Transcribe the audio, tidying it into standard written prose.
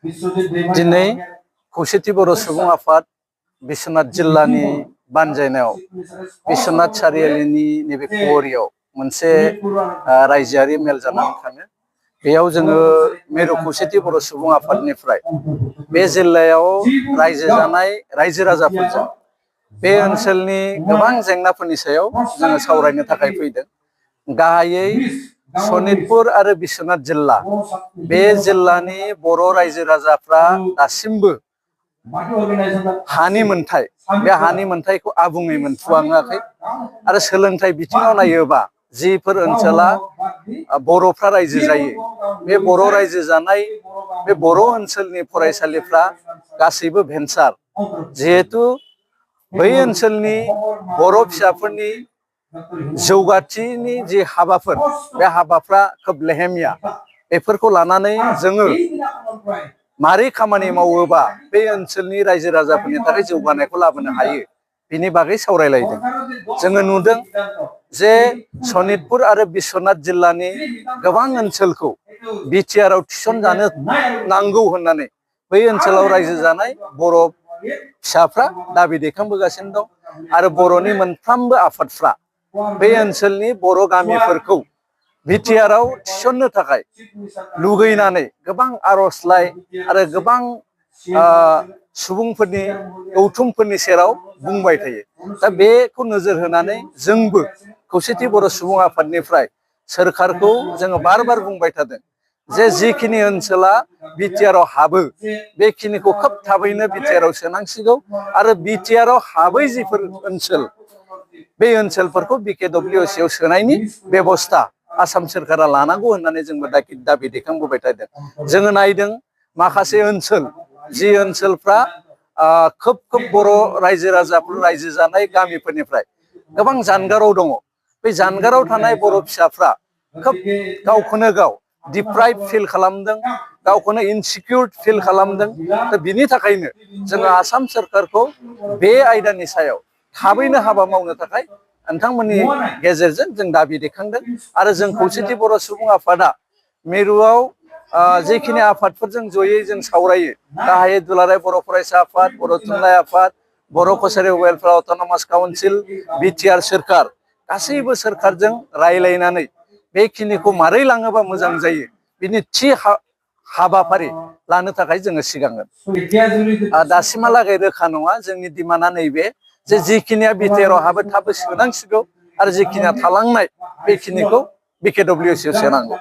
दिनै खौसेथि बर' सुबुं आफाद बिश्वनाथ जिल्लानि बानजायनायाव बिश्वनाथ सारियालिनि नैबे कुवरियाव मोनसे रायजोआरि मेल जानानै थाङो। बेयाव जोङो मिरु खौसेथि बर' सुबुं आफादनिफ्राय बे जिल्लायाव रायजो जानाय रायजो राजाफोरजों बे ओनसोलनि गोबां जेंनाफोरनि सायाव जोङो सावरायनो थाखाय फैदों। गाहायै सनितपुर आरो बिश्वनाथ जिल्ला बे जिल्लानि बर' रायजो राजाफ्रा दासिमबो हानि मोनथाय बे हानि मोनथायखौ आबुङै मोनफुङाखै आरो सोलोंथाइ बिथिङाव नायोबा जिफोर ओनसोला बर'फ्रा रायजो जायो बे बर' रायजो जानाय बे बर' ओनसोलनि फरायसालिफ्रा गासैबो भेन्सार जिहेतु बै ओनसोलनि बर' फिसाफोरनि जौगाथिनि जि हाबाफोर बे हाबाफ्रा खोब लेहेमिया बेफोरखौ लानानै जोङो मारै खामानि मावोबा बे ओनसोलनि रायजो राजाफोरनि थाखाय जौगानायखौ लाबोनो हायो बिनि बागै सावरायलायदों। जोङो नुदों जे सनितपुर आरो बिश्वनाथ जिल्लानि गोबां ओनसोलखौ बिटिआरआव थिसनजानो नांगौ होननानै बै ओनसोलाव रायजो जानाय बर' फिसाफ्रा दाबि दैखांबोगासिनो दं आरो बर'नि मोनफ्रोमबो आफादफ्रा बे ओनसोलनि बर' गामिफोरखौ बिटिआरआव थिसननो थाखाय लुगैनानै गोबां आर'जलाइ आरो गोबां सुबुंफोरनि गौथुमफोरनि सेराव बुंबाय थायो। दा बेखौ नोजोर होनानै जोंबो खौसेथि बर' सुबुं आफादनिफ्राय सोरखारखौ जोङो बार बार बुंबाय थादों जे जिखिनि ओनसोला बिटिआरआव हाबो बेखिनिखौ खोब थाबैनो बिटिआरआव सोनांसिगौ आरो बिटिआरआव हाबै जिफोर ओनसोल बे ओनसोलफोरखौ बिकेडब्लिउसिआव सोनायनि बेबस्था आसाम सोरखारा लानांगौ होननानै जोंबो दाबि दैखांबोबाय थादों। जोङो नायदों माखासे ओनसोल जि ओनसोलफ्रा खोब बर' रायजो राजाफोर रायजो जानाय गामिफोरनिफ्राय गोबां जानगाराव दङ। बे जानगाराव थानाय बर' फिसाफ्रा खोब गावखौनो गाव डिप्राइभ फिल खालामदों, गावखौनो इनसिकिउर फिल खालामदों। दा बिनि थाखायनो जोङो आसाम सोरखारखौ बे आयदानि सायाव थाबैनो हाबा मावनो थाखाय नोंथांमोननि गेजेरजों जों दाबि दैखांदों आरो जों खौसेथि बर' सुबुं आफादा मिरुआव जेखिनि आफादफोरजों जयै जों सावरायो गाहायै दुलाराय बर' फरायसा आफाद, बर' थुनलाइ आफाद, बर' कसारि वेलफेयार अट'नमास काउन्सिल, बिटिआर सोरखार गासैबो सोरखारजों रायलायनानै बेखिनिखौ मारै लाङोबा मोजां जायो बिनि थि हाबाफारि लानो थाखाय जोङो सिगांगोन। दासिमहालागै रोखा नङा जोंनि डिमान्डआ नैबे जे जिखिनिया बिटिआरआव हाबो थाबो सोनांसिगौ आरो जिखिनिया थालांनाय बेखिनिखौ बिकेडब्लिउसिआव सोनांगौ।